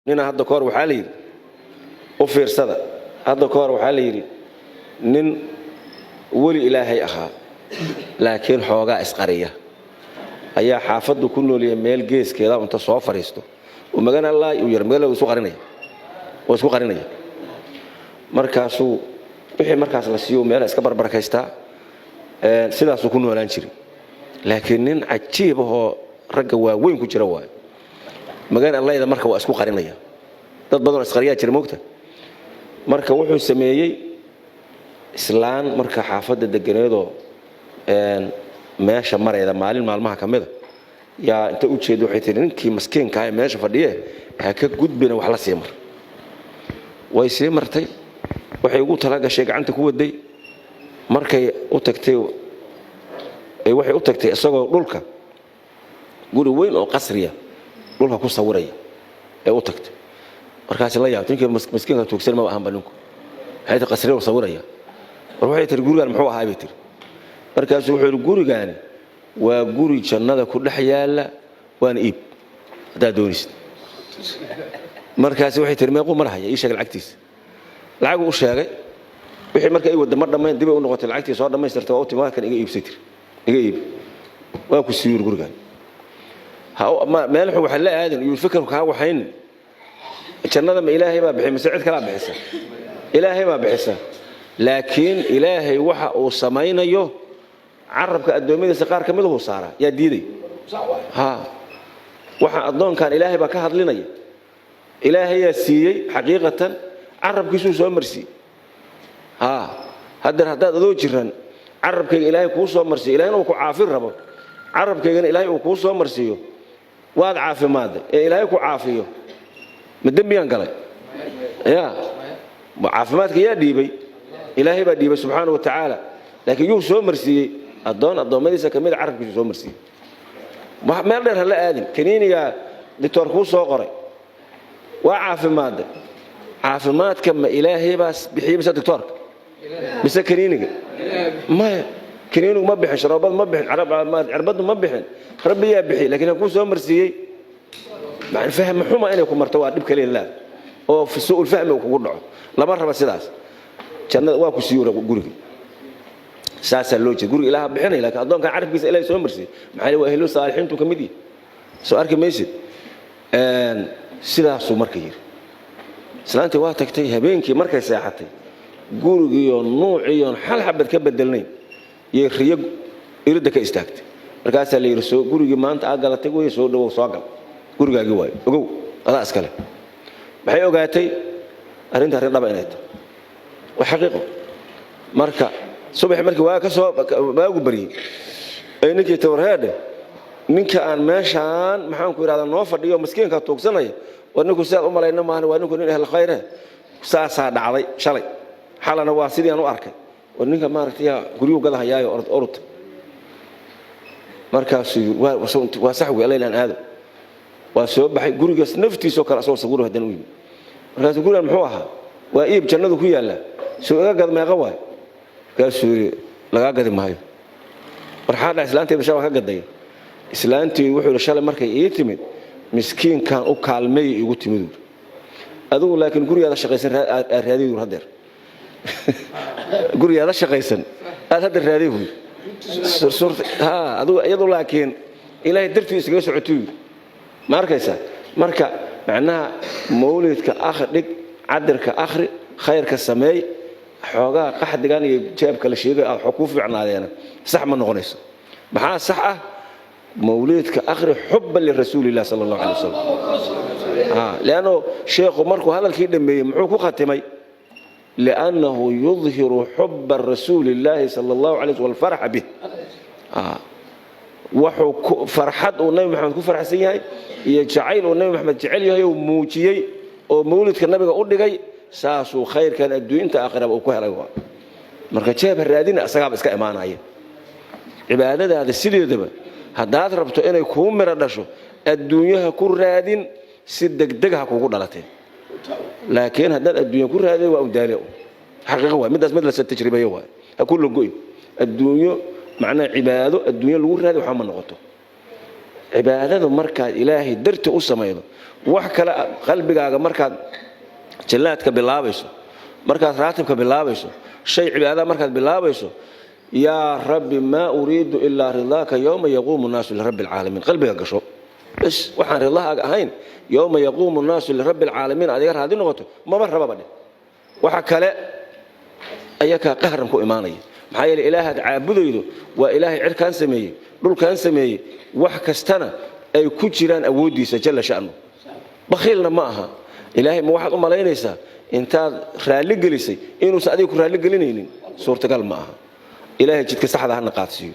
Nina hadda kahor waxaa la yidhi, u fiirsada, hadda ka hor waxaa la yidhi nin weli Ilaahay ahaa laakiin xoogaa isqariya ayaa xaafaddu ku noolyahay. Meel geeskeeda unta soo fadhiisto uu magan allahi uu yar magaalada isku qarinaya oo isku qarinaya. Markaasuu wixii markaas la siiyo meela iska barbarkaystaa, sidaasuu ku noolaan jiray. Laakiin nin cajiib ahoo ragga waaweyn ku jira waayo magan allayda. Marka waa isku qarinaya, dad badanoo isqariyaa jira moogta. Marka wuxuu sameeyey, islaan marka xaafadda deganeedoo meesha marayda maalin maalmaha ka mida yaa inta u jeeda waxay tihi, "Ninkii maskiinka ee meesha fadhiye ha ka gudbina, wax la sii mar." Way sii martay, waxay ugu talagashay gacanta ku waday. Markay u tagtay, waxay u tagtay isagoo dhulka guri weyn oo qasriya dhulka ku sawiraya ee u tagtay. Markaas la yaabtay, ninkii maskiinka tuugsan maba ahanba ninku, maxay tahay qasriya sawiraya? War waxay tiri, "Gurigaan muxuu ahaa?" bay tiri. Markaasuu wuxuu yidhi, "Gurigaani waa guri jannada ku dhex yaalla, waana iib haddaad doonaysid." Markaasi waxay tiri, "Meequu marhaya? Ii sheeg lacagtiisa." Lacaguu u sheegay. Wixii marka ay wadda ma dhammayn, dibay u noqotay, lacagtii soo dhammaystirtay, waa u timi, "Waa kan, iga iibsay," tiri. "Iga iibi, waa ku siiyur gurigaan." Meel waxa la aadin iyo fikirku kaa waxayn. Jannada ma Ilaahay baa bixi mise cid kalaa bixisa? Ilaahay baa bixisa. Laakiin Ilaahay waxa uu samaynayo carabka addoommadiisa qaar ka miduhu saaraa. Yaa diiday? Ha, waxa addoonkan Ilaahay baa ka hadlinaya, Ilaahayaa siiyey, xaqiiqatan carabkiisuu soo marsiiyey. Ha, haddeer haddaad adoo jiran carabkayga Ilaahay kuu soo marsiiyo, Ilahayna uu ku caafin rabo, carabkaygana Ilaahay uu kuu soo marsiiyo, waad caafimaadday ee Ilaahay ku caafiyo, ma dembiyaan galay? Ya, caafimaadka yaa dhiibay? Ilaahay baa dhiibay subxaana wa tacaala. Laakiin yuu soo marsiiyey? Addoon addoommadiisa ka mida carabkiisu soo marsiiyey. Meel dheer ha la aadin. Kaniinigaa doctor kuu soo qoray, waa caafimaadday. Caafimaadka ma Ilaahay baa bixiyey mise doctoorka mise kaniiniga? Maya, kaniinigu ma bixin, sharoobad ma bixin, cirbaddu ma bixin, Rabbiyaa bixiyey. Lakiin ha kuu soo marsiiyey. Fahmi xuma inay ku marto waa dhib kaliya laad oo su'ul fahmi uu kugu dhaco, lama raba sidaas. Jannada waa ku siiyo guriga, saasaa loo jeeda. Guriga Ilaaha bixinaya, lakiin addoonkan carabkiisa Ilahay soo marsiiyey. Maxaa? Waa ehlu saalixiintu ka mid yihi. Soo arki maysid? Sidaasuu marka yidhi. Islaantii waa tagtay. Habeenkii markay seexatay, gurigiiyo nuuciiyoon xal xabad ka bedelnayn yay riyo iridda ka istaagtay. Markaasaa la yidhi, "Soo gurigii maanta aa galatay wey, soo dhawow, soo gal, gurigaagii waayo, ogow, adaa iskale." Maxay ogaatay? Arrinta arrin dhaba inay tahay, waa xaqiiqo. Marka subaxi markii waa ka soo waagu baryey ay ninkii tawarheedhe, "Ninka aan meeshaan, maxaan ku idhahdaa, noo fadhiyo maskiinka tuugsanaya, war ninku sidaad u malayna maahan, waa ninku nin ehl khayre, saasaa dhacday shalay, xalana waa sidii aan u arkay. War ninka maaragtay yaa guryuhu gadahayaayo, orod orod." Markaasuu, "Waa sax wey, allaylaan aado." Waa soo baxay, gurigaas naftiisoo kale asagoo sawiro haddana u yimi. Markaasuu, "Gurigan muxuu ahaa?" "Waa iib, jannadu ku yaallaa, soo iga gad." "Meeqa waay?" Markaasuu yidhi, "Lagaa gadi maayo." "Warxaa dhac? Islaantayda shalay waa ka gaday." "Islaanteedu," wuxuu yidhi, "shalay markay ii timid, miskiinkan u kaalmeeyay igu timid uri. Adigu laakiin gurigaada shaqaysan aad raadiy ur, haddeer gurigaada shaqaysan aad hadda raadiy," buu yidhi. "Adigu iyadu laakiin Ilaahay dartii iskaga socotuu yidhi." Ma arkaysaa? Marka macnaha mawlidka akhri, dhig cadirka akhri, khayrka sameey. Xoogaa qaxdigan iyo jeebka la sheegay aad kuu fiicnaadeena sax ma noqonayso. Maxaa sax ah? Mawlidka akhri xubban lirasuuli illah sala allahu alay wasalam, lianno sheekhu markuu hadalkii dhammeeyey muxuu ku khatimay? Liannahu yudhiru xuba rasuuli illaahi sala allahu alay walfarxa bih. Wuxuu farxad uu Nabi Maxamed ku farxsan yahay iyo jacayl uu Nabi Maxamed jecel yahay uu muujiyey oo mawlidka nabiga u dhigay. Saasuu khayrkan adduunyinta aakhiraba uu ku helay. Waa marka jeeb ha raadina, isagaaba iska imaanaya. Cibaadadaada sideedaba haddaad rabto inay kuu miro dhasho, adduunyaha ku raadin, si degdeg ha kugu dhalatee. Laakiin haddaad adduunya ku raadin, waa undaale. Xaqiiqo waay middaas, mid lasa tajribeeyo waay. Ha ku lagoyn adduunyo. Macnaha cibaado adduunyo lagu raadi waxba ma noqoto. Cibaadadu markaad Ilaahay darti u samaydo, wax kale qalbigaaga markaad jallaadka bilaabayso, markaad raatibka bilaabayso, shay cibaadada markaad bilaabayso, yaa rabbi, maa uriidu ilaa ridaaka yowma yaquumu nnaasu lirabbi alcaalamiin, qalbiga gasho bas. Waxaan ridlahaaga ahayn yowma yaquumu nnaasu lirabbi alcaalamiin aad iga raadi noqoto maba rababa dheh. Waxa kale ayakaa qahran ku imaanaya. Maxaa yeele, Ilaahaad caabudaydo waa Ilaahay cirkaan sameeyey, dhulkaan sameeyey, wax kastana ay ku jiraan awooddiisa jalla sha'nu. Bakhiilna ma aha Ilaahay. Ma waxaad u malaynaysaa intaad raalli gelisay inuusan adiga ku raalli gelinaynin? Suurtagal ma aha. Ilaahay jidka saxda hana qaadsiiyo.